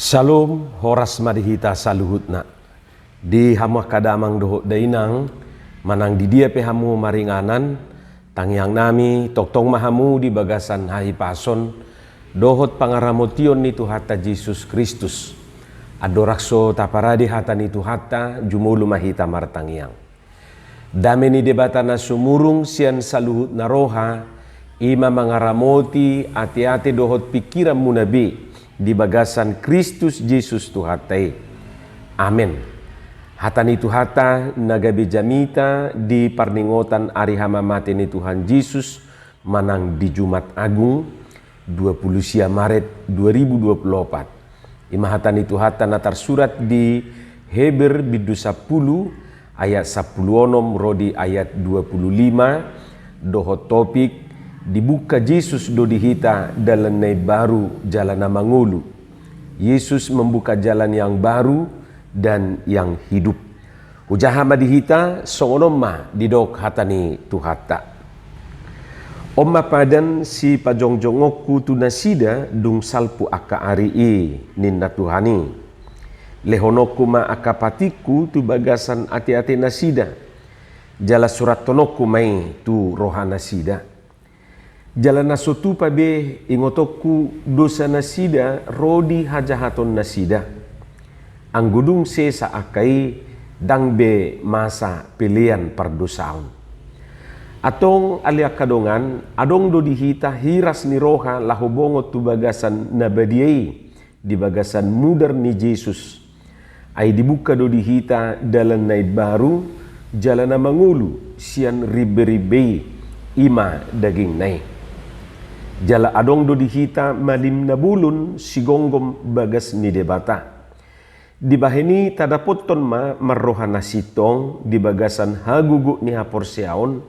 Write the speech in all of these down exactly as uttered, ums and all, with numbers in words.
Syalom, horas ma di hita saluhutna. Di hamu angka damang dohot dainang, manang di dia pe hamu maringanan, tangiang nami, tongtong ma hamu di bagasan hahipason dohot pangaramotion ni Tuhanta Jesus Kristus. Andorang so taparade hata ni Tuhanta, jumolo ma hita martangiang. Dame ni Debata na sumurung sian saluhut na roha, i ma mangaramoti ateate dohot pingkiranmuna be di bagasan Kristus Jesus Tuhanta i. Amen. Hata ni Tuhanta na gabe jamita di parningotan ari hamamate ni Tuhan Jesus manang di Jumat Agung, dua puluh sia Maret dua ribu dua puluh opat. I ma hata ni Tuhanta na tarsurat di Heber bindu sampulu ayat sampulu onom ro di ayat dua puluh lima, dohot topik: Dibuka Jesus do di hita dalan na imbaru jala na mangolu. Yesus membuka jalan yang baru dan yang hidup. Hujaha ma di hita, songon on ma didok hata ni Tuhanta. On ma padan sipajongjongonku tu nasida dung salpu angka ari i, ninna Tuhan i. Lehononku ma angka patikku tu bagasan ateate nasida, jala surathononku ma i tu roha nasida. Jala na so tupa be ingotonku dosa nasida ro di hajahaton nasida. Anggo dung sesa angka i, ndang be masa pelean pardosaon. Antong ale angka dongan, adong do di hita hiras ni roha laho bongot tu bagasan na badia i di bagasan mudar ni Jesus. Ai dibuka do di hita dalan na imbaru jala na mangolu sian rimberimbei, i ma dagingna i. Jala adong do di hita malim na bolon sigomgom bagas ni Debata. Dibahen i tadapothon ma marroha na sintong di bagasan hagogot ni haporseaon,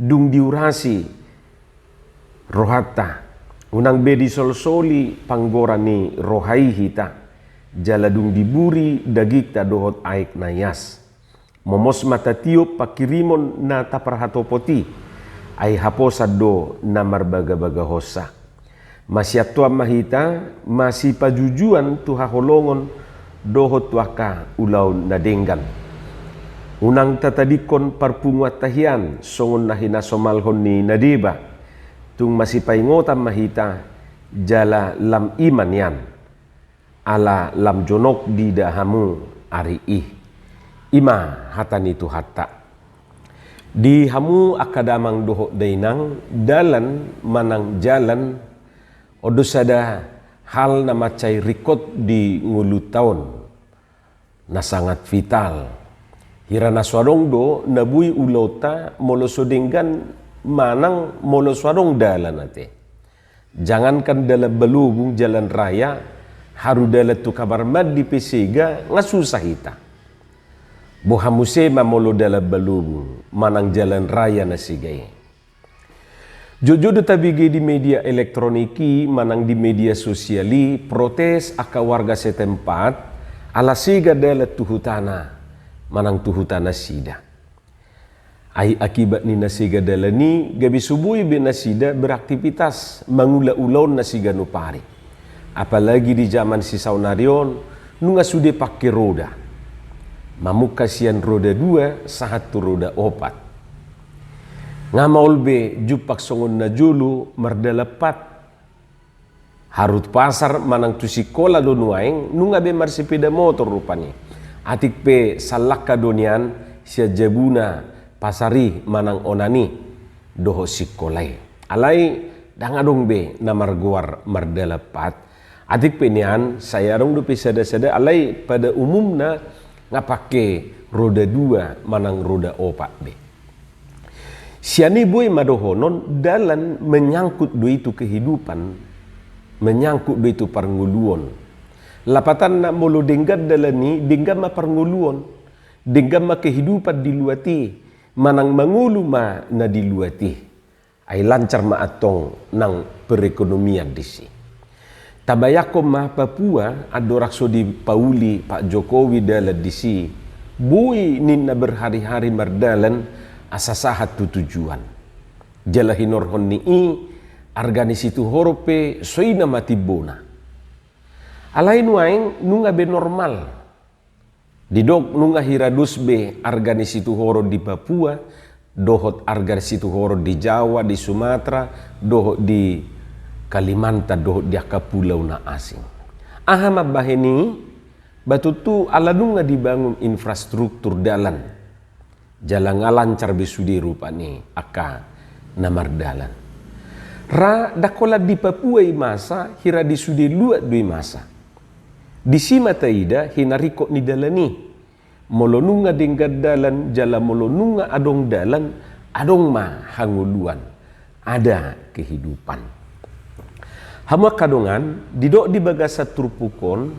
dung diurasi rohanta, unang be disolsoli panggora ni roha i hita, jala dung diburi dagingta dohot aek na ias. Momos ma tatiop pangkirimon na taparhatopot i, ai haposan do na marbagabagahonsa. Masiantoan ma hita, masipajujuan tu haholongon dohot tu angka ulaon na denggan. Unang tatadingkon parpunguanta hian songon na hinasomalhon ni na deba, tung masipaingotan ma hita, jala lam i ma nian, ala lam jonok diida hamu ari i. I ma hata ni Tuhanta. Di hamu angka damang dohot dainang, dalan manang jalan, on do sada hal na mansai ringkot di ngolunta on, na sangat vital. Hira na so adong do na boi ulaonta molo so denggan manang molo so adong dalan ate. Jangankan dalan balobung, jalan raya, haru dalan tu kamar mandi pe sega, nga susah hita. Boha muse ma molo dalan balobung manang jalan raya na sega i. Jotjot do tabege di media elektronik i manang di media sosial i protes angka warga setempat ala sega dalan tu hutana manang tu hutanasida. Ai akibat ni na sega dalan i, gabe so boi be nasida beraktivitas mangula ulaonna siganup ari. Apalagi di jaman sisaonari on, nunga sude pangke roda. Mamungka sian roda dua sahat tu roda opat. Nga maol be jumpang songon na jolo mardalan pat. Haru tu pasar manang tu sikola do nuaeng, nunga be marsepeda motor rupani. Atik pe sallangka do nian sian jabuna pasar i manang onan i dohot sikola i. Alai ndang adong be na margoar mardalan pat. Atik pe nian sai adong dope sada-sada, alai pada umumna nga pangke roda dua manang roda opat be. Sian i boi ma dohonon dalan menyangkut do i tu kehidupan, menyangkut do i tu parngoluon. Lapatanna molo denggan dalan i, denggan ma parngoluon, denggan ma kehidupan di luat i, manang mangolu ma na di luat i. Ai lancar ma antong nang perekonomian disi. Tabayangkon ma Papua, andorang so dipauli Pak Jokowi dalan disi, boi ninna berhari-hari mardalan asa sahat tu tujuan. Jala hinorhon ni i, arga ni situhoron pe so i na matimbona. Alai nuaeng nunga be normal. Didok nunga hira dos be arga ni situhoron di Papua, dohot arga ni situhoron di Jawa, di Sumatera, dohot di Kalimantan, dohot di angka pulau na asing. Aha mambahen i? Ba tontu ala nunga dibangun infrastruktur dalan. Jala nga lancar be sude rupani angka na mardalan. Ra ndang holan di Papua i masa, hira di sude luat do i masa. Disi ma taida hinaringkot ni dalan i. Molo nunga denggan dalan, jala molo nunga adong dalan, adong ma hangoluan, ada kehidupan. Hamu angka dongan, didok di bagasan turpuk on,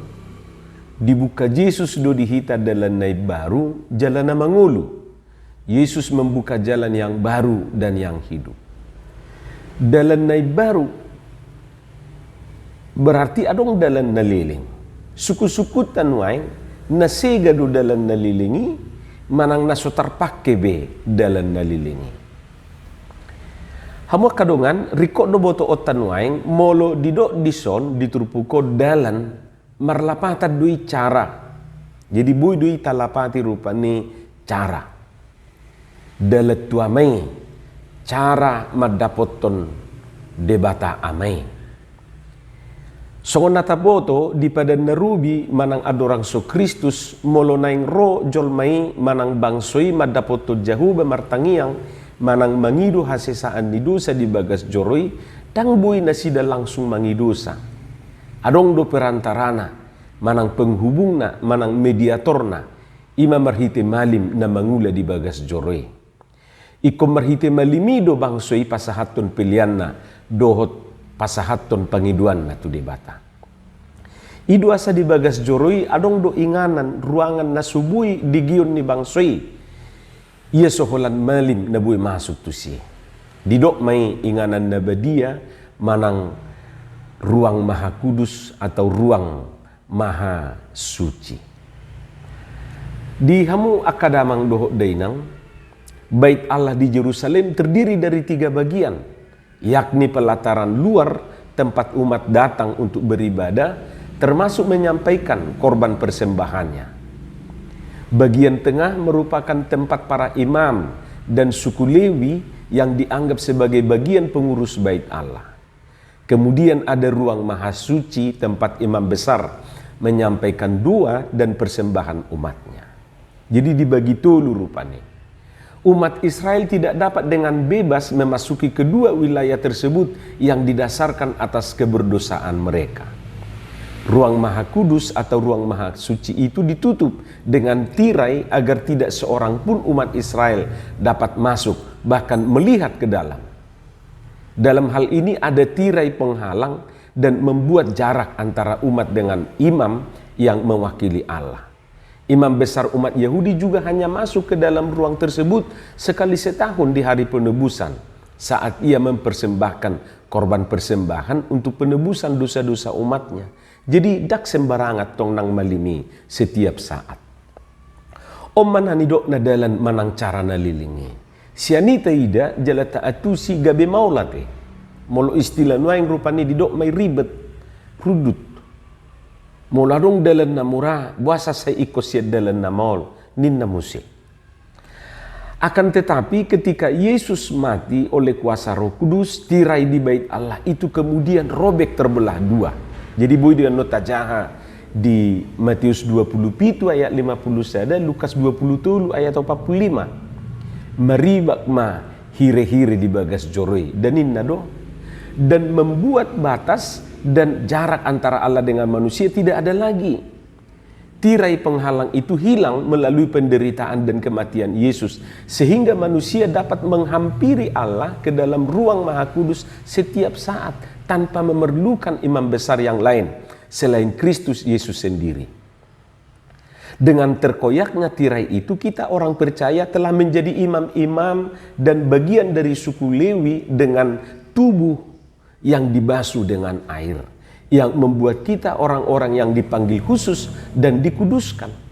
dibuka Jesus do di hita dalan na imbaru, jala na mangolu. Yesus membuka jalan yang baru dan yang hidup. Dalan na imbaru berarti adong dalan na leleng. Sungkun-sungkunta nuaeng, na sega do dalan na leleng i, manang na so tarpangke be dalan na leleng i. Hamu angka dongan, ringkot do botoonta nuaeng, molo didok dison di turpuk on dalan, marlapatan do i cara. Jadi boi do i talapati rupani cara. Dalan tu Ama i, cara mandapothon Debata Ama i. Songon na taboto di Padan na Robi manang andorang so Kristus, molo naeng ro jolma i manang bangso i mandapothon Jahowa martangiang manang mangido hasesaan ni dosa di bagas joro i, ndang boi nasida langsung mangidosa. Adong do perantarana, manang penghubungna, manang mediatorna, i ma marhite malim na mangula di bagas joro i. Ingkon marhite malim i do bangso i pasahathon peleanna dohot pasahathon pangidoanna tu Debata. I do asa di bagas joro i adong do inganan, ruangan na so boi digion ni bangso i. Ia so holan malim na boi masuk tusi. Didok ma i inganan na badia manang ruang mahakudus atau ruang mahasuci. Di hamu angka damang dohot dainang, Bait Allah di Jerusalem terdiri dari tiga bagian, yakni pelataran luar, tempat umat datang untuk beribadah, termasuk menyampaikan korban persembahannya. Bagian tengah merupakan tempat para imam dan suku Lewi yang dianggap sebagai bagian pengurus Bait Allah. Kemudian ada ruang mahasuci, tempat imam besar menyampaikan doa dan persembahan umatnya. Jadi dibagi tolu rupani. Umat Israel tidak dapat dengan bebas memasuki kedua wilayah tersebut yang didasarkan atas keberdosaan mereka. Ruang Mahakudus atau Ruang Mahasuci itu ditutup dengan tirai agar tidak seorang pun umat Israel dapat masuk, bahkan melihat ke dalam. Dalam hal ini ada tirai penghalang dan membuat jarak antara umat dengan imam yang mewakili Allah. Imam besar umat Yahudi juga hanya masuk ke dalam ruang tersebut sekali setahun di hari penebusan, saat ia mempersembahkan korban persembahan untuk penebusan dosa-dosa umatnya. Jadi, ndang sembarangan tong nang malim i setiap saat. On ma na nidokna dalan manang cara na leleng i. Sian i taida jala taantusi gabe maol ate. Molo istilah nuaeng rupani didok ma i ribet, rundut. Molo adong dalan na mura, boasa sai ingkon sian dalan na maol, ninna muse. Akan tetapi, ketika Yesus mati oleh kuasa Roh Kudus, tirai di Bait Allah itu kemudian robek terbelah dua. Jadi boi do annon tajaha di Matius dua puluh pitu ayat lima puluh sada, Lukas dua puluh tolu ayat opat puluh lima. Maribak ma hire-hire di bagas joro i, dan ninna do, dan membuat batas dan jarak antara Allah dengan manusia tidak ada lagi. Tirai penghalang itu hilang melalui penderitaan dan kematian Yesus, sehingga manusia dapat menghampiri Allah ke dalam Ruang Mahakudus setiap saat tanpa memerlukan imam besar yang lain selain Kristus Yesus sendiri. Dengan terkoyaknya tirai itu, kita orang percaya telah menjadi imam-imam dan bagian dari suku Lewi dengan tubuh yang dibasuh dengan air, yang membuat kita orang-orang yang dipanggil khusus dan dikuduskan.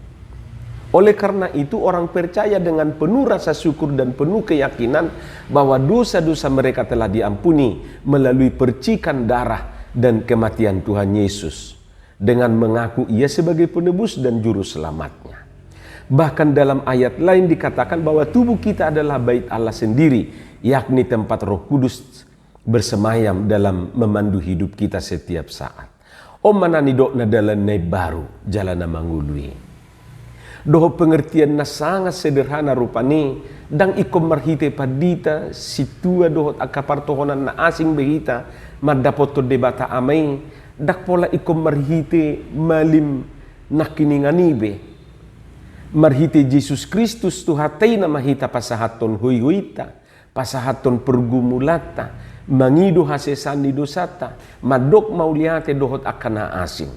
Oleh karena itu, orang percaya dengan penuh rasa syukur dan penuh keyakinan bahwa dosa-dosa mereka telah diampuni melalui percikan darah dan kematian Tuhan Yesus. dengan mengaku Ia sebagai Penebus dan Juru Selamatnya. Bahkan dalam ayat lain dikatakan bahwa tubuh kita adalah bait Allah sendiri, yakni tempat Roh Kudus bersemayam dalam memandu hidup kita setiap saat. On ma na nidokna dalan na imbaru jala na mangolu i. Dohot pengertian na sangat sederhana rupani, ndang ingkon marhite pandita, sintua dohot angka partohonan na asing be hita mandapothon Debata Ama i, ndang pola ingkon marhite malim nangkiningan i be. Marhite Jesus Kristus Tuhanta i nama hita pasahathon hoihointa, pasahathon pergumulanta, mangido hasesaan ni dosanta, mandok mauliate dohot angka na asing.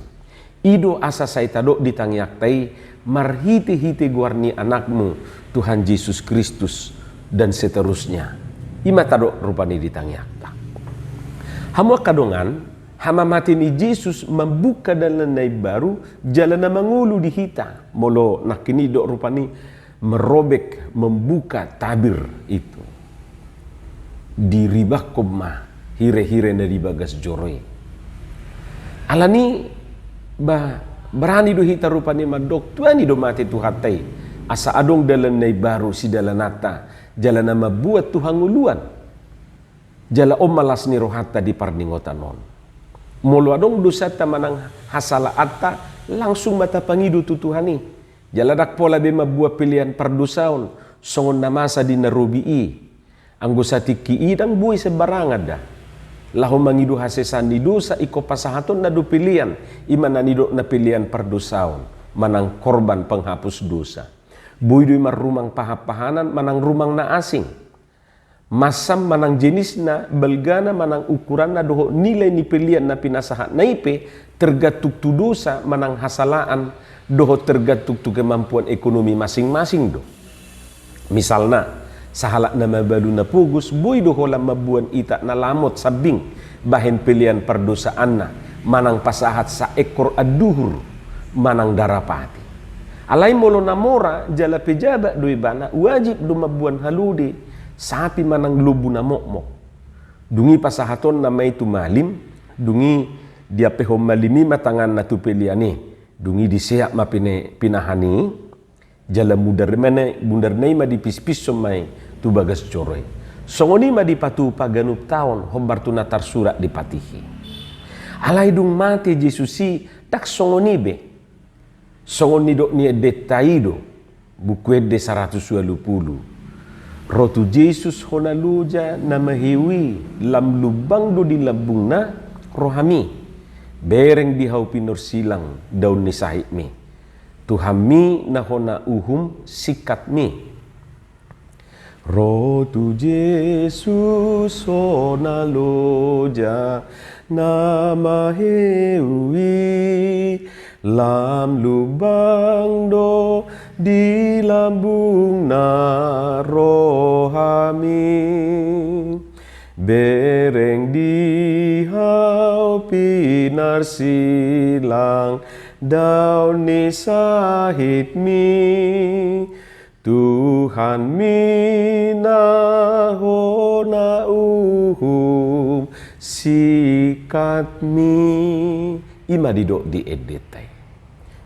I do asa sai tadok di tangiangta i, marhitehite goar ni Anakmu, Tuhan Jesus Kristus, dan seterusnya. I ma tadok rupani di tangiangta. Hamu angka dongan, hamamate ni Jesus mambuka dalan na imbaru, jala na mangolu di hita. Molo nangkin i didok rupani merobek, membuka tabir itu. Diribanghon ma hirehire na di bagas joro i. Alani, ba, barani do hita rupani mandok, tuani do mate Tuhanta i, asa adong dalan na imbaru sidalananta, jala na mambuat tu hangoluan. Jala on ma las ni rohanta di parningotan on. Molo adong dosanta manang hasalaanta, langsung ma tapangido tu Tuhan i. Jala ndang pola be mambuat pelean pardosaon, songon na masa di na robi i. Anggo satingki i ndang boi sembarangan da. Laho mangido hasesaan ni dosa ingkon pasahatonna do pelean, i ma na nidokna pelean pardosaon, manang korban penghapus dosa. Boi do i marrumang pahanpahanan manang rumang na asing. Masam manang jenisna, balgana manang ukuranna dohot nilai ni pelean na pinasahatna i pe tergantung tu dosa manang hasalaan dohot tergantung tu kemampuan ekonomi masing-masing do. Misalna, sahalak na mabalu na pogos boi do holan mamboan itak na lamot sambing bahen pelean pardosaanna manang pasahat saekor anduhur manang darapati. Alai molo na mora jala pejabat do ibana, wajib do mamboan halode, sapi manang lombu na mokmok. Dung i pasahatonna ma i tu malim, dung i diampehon malim i ma tanganna tu pelean i, dung i diseat ma pine-, pinahan i, jala mudar ma na-, mudarna i ma dipispishon ma i tu bagas joro i. Songon i ma dipatupa ganup taon hombar tu na tarsurat di patih i. Alai dung mate Jesus i, ndang songon i be. Songon nidok ni endenta i do, Buku Ende saratus ualu pulu. Ro tu Jesus ho na loja na maheu i, lam lumbang do di lambungna rohami. Bereng di hau pinorsilang daon ni sahitmi. Tuhanmi na hona uhum singkatmi. Ro tu Jesus ho na loja na maheu i, lam lumbang do di lambungna rohami. Bereng di hau pinarsilang daon ni sahitmi. Tuhanmi na hona uhum singkatmi. I ma didok di endenta i.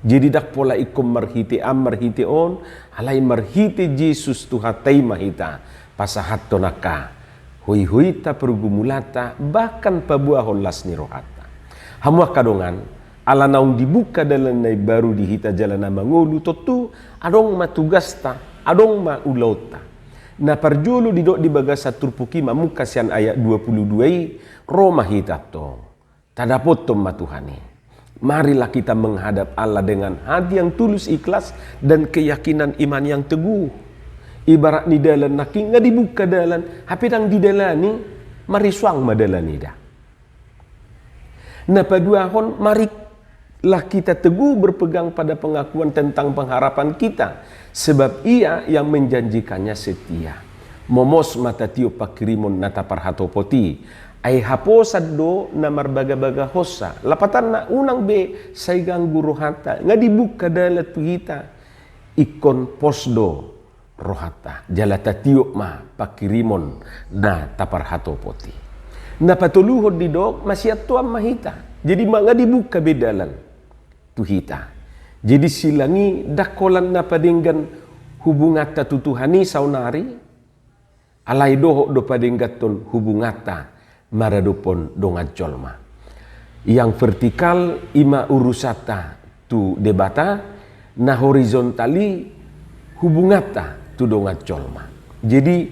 Jadi ndang pola ingkon marhite an marhite on, alai marhite Jesus Tuhanta i ma hita pasahathon angka hoihointa, pergumulanta, bahkan paboahon las ni rohanta. Hamu angka dongan, ala naung dibuka dalan na imbaru di hita jala na mangolu, tontu adong ma tugasta, adong ma ulaonta. Na parjolo didok di bagasan turpuk i mamungka sian ayat dua puluh dua i, ro ma hita tong. Tadapothon ma Tuhan i. Marilah kita menghadap Allah dengan hati yang tulus ikhlas dan keyakinan iman yang teguh. Ibarat ni dalan nangkin nga dibuka dalan, hape ndang didalani, marisuang ma dalan i da. Na paduahon, marilah kita teguh berpegang pada pengakuan tentang pengharapan kita, sebab Ia yang menjanjikannya setia. Momos ma tatiop pangkirimon na taparhatopot i, ai haposan do na marbagabagahonsa. Lapatanna, unang be sai ganggu rohanta, nga dibuka dalan tu hita. Ingkon pos do rohanta, jala tatiop ma pangkirimon na taparhatopot i. Na patoluhon didok, masiantoan ma hita. Jadi ma nga dibuka be dalan. tu hita. Jadi silang i ndang holan na padenggan hubunganta tu Tuhan i saonari, alai dohot do padengganhon hubunganta maradophon dongan jolma. Yang vertikal i ma urusanta tu Debata, na horizontal i hubunganta tu dongan jolma. Jadi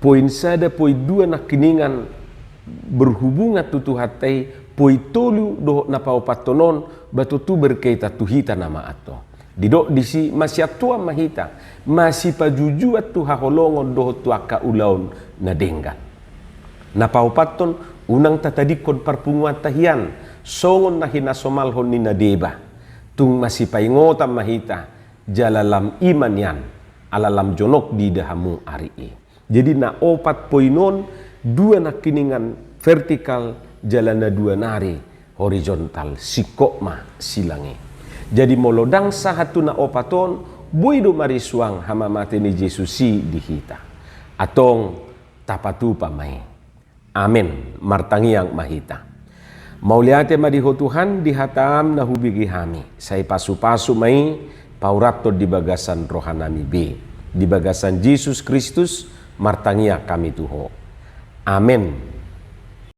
poin sada, poin dua nangkiningan berhubungan tu Tuhanta i, poin tolu dohot na paopathon on, ba tontu berkaitan tu hita nama antong. Didok disi masiantoan ma hita, masipajujuan tu haholongon dohot tu angka ulaon na denggan. Na paopathon, unang tatadingkon parpunguanta hian songon na hinasomalhon ni na deba. Tung masipaingotan ma hita, jala lam i ma nian, ala lam jonok diida hamu ari i. Jadi na opat poin on, dua nangkiningan vertikal, jala na dua nari horizontal, singkop ma silang i. Jadi molo ndang sahat tu na opat on, boi do marisuang hamamate ni Jesus i di hita. Antong tapatupa ma i. Amen. Martangiang ma hita. Mauliate ma di Ho Tuhan di hataM na hubege hami. Sai pasupasu ma i paurathon di bagasan rohanami be. Di bagasan Jesus Kristus martangiang hami tu Ho. Amen.